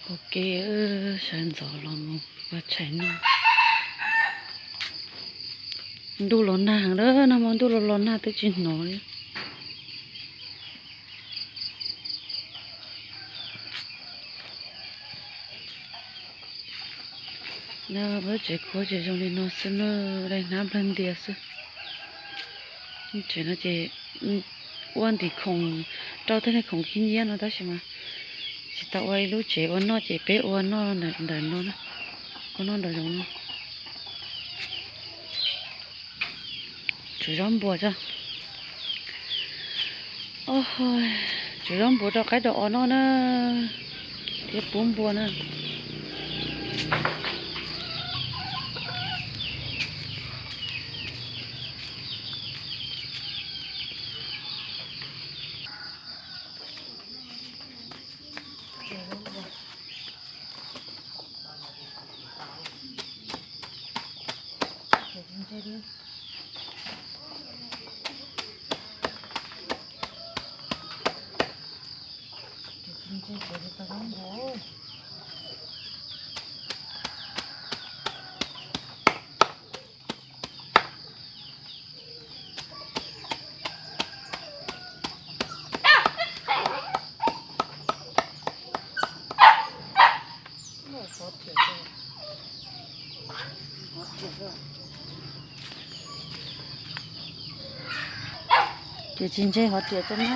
Ua ke, sawv ntxov los mus ua tshais noj. Ntuj los nag heev lawm, nag hmo ntuj los los nag twb tsis hnov li. Lub tsev khuab ces zoo li no xwb na, daim hnab nplawg ntias xwb. Tsev no ces ua ntim khoom rau tej niag khoom khib nyiab no tab sis mas tsis tau ua ib lub tsev ua noj ces peb ua noj ntawm no, ua noj ntawm zoov no. Tsuav zaub npua tso. Tsuav zaub npua rau qaib rau os noj na, thiab pub npua na. Ces tsis ntse hov riam tso na.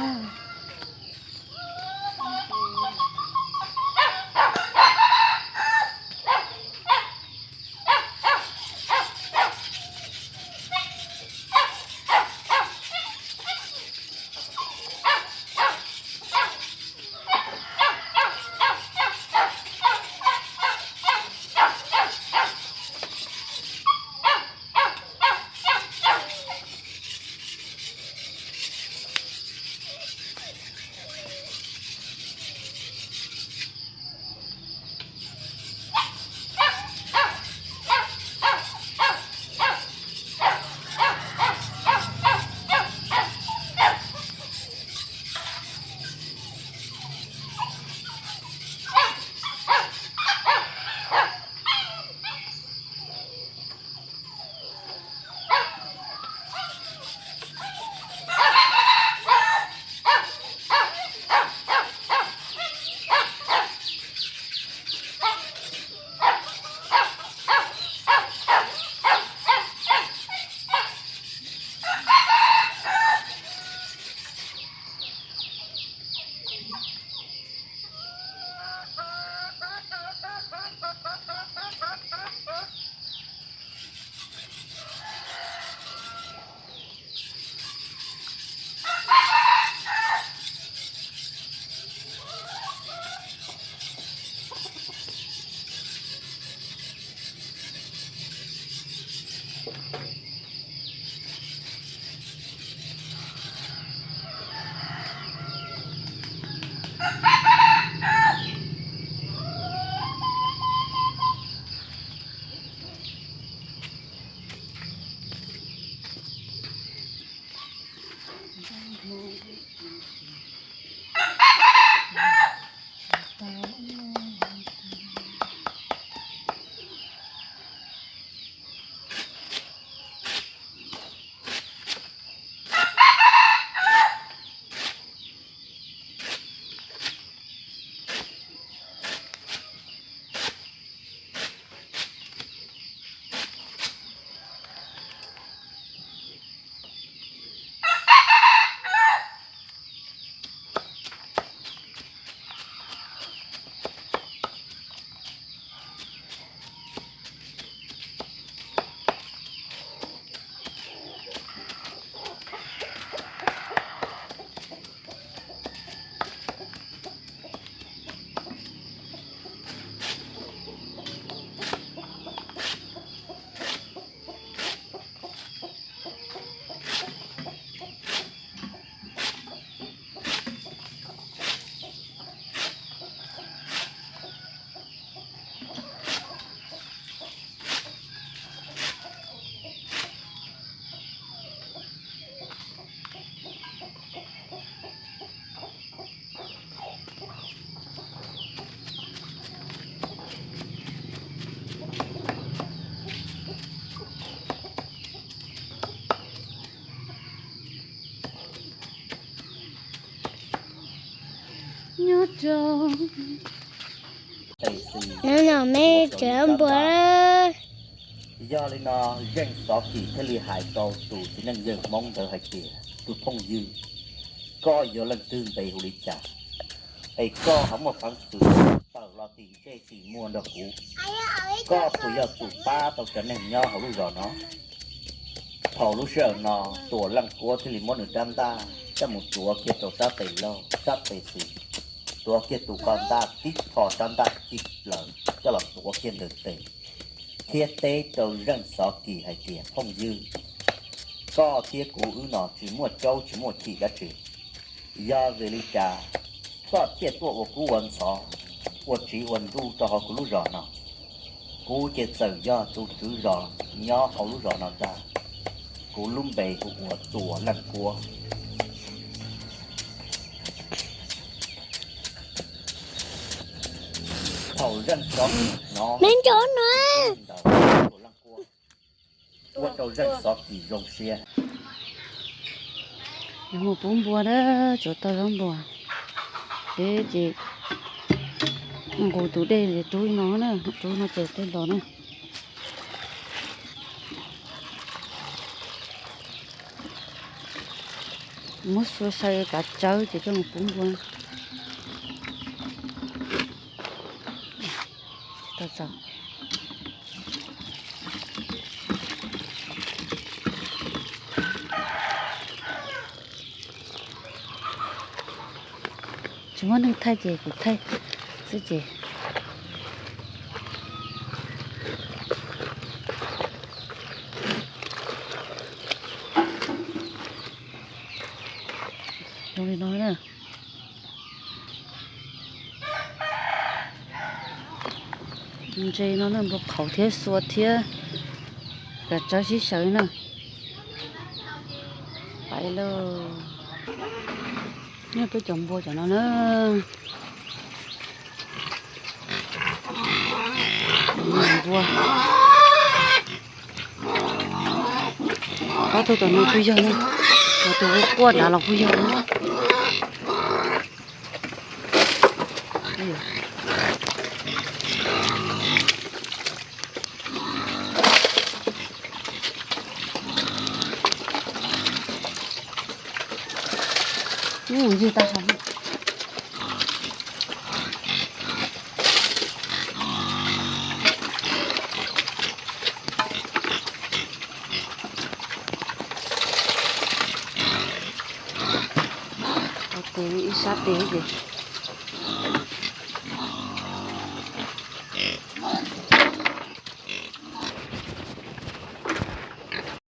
Tus me tsev npua. Yog li no, Zeej Xov Kis thiaj li hais rau tus txiv neej yawg Hmoob ntawd hais tias, tus phooj ywg, koj yog leej twg npe hu li cas? Es koj ho muaj peev xwm tawm los tim ntsej tim muag nrog kuv? Koj puas yog tus pab tau cov neeg nyob hauv lub zos no? Thaum lub sij hawm no, Tuam Leej Kuab thiaj li muab nws rab ntaj coj mus tuav kiag rau sab tes laug sab tes xis, tuav kiag tus ko ntaj tib tho rab ntaj ci plaws coj los tuav kiag ntawm tes, thiab teb rau Zeej Xov Kis hais tias, phooj ywg, koj thiab kuv wb no tsis muaj caub tsis muaj chim dab tsi. Yog vim li cas koj thiaj tuaj ua kub ua ntxhov, ua tsiv ua nruj rau hauv kuv lub zos no? Kuv ces txawm yog tus tswv zos nyob hauv lub zos no ntag. Kuv lub npe hu ua Tuam Leej Kuab. Thaum Zeej Xov Kis hnov me nco no, Tuam Leej Kuab ua rau Zeej Xov Kis zoo siab. Yuav mus pub npua na, tsuav tau zaub npua. Peb ces nqus tus dej rub no na, rub no ces tej los na. Muab xua xyaw kav tsawb ces coj mus pub npua. Tau txaus. Tsis muaj neeg thaij ces kuv thaij xwb ces. Zoo li no na. Ntse no na, npua qhauv thiab xua thiab kav tsawb sib xyaw na. Pais lauj. Peb cov npua cov no na. Npua. Ob tug tom no kuj yog na, tus quaj dav los kuj yog na. Ntxig tag. Tes ib sab tes ces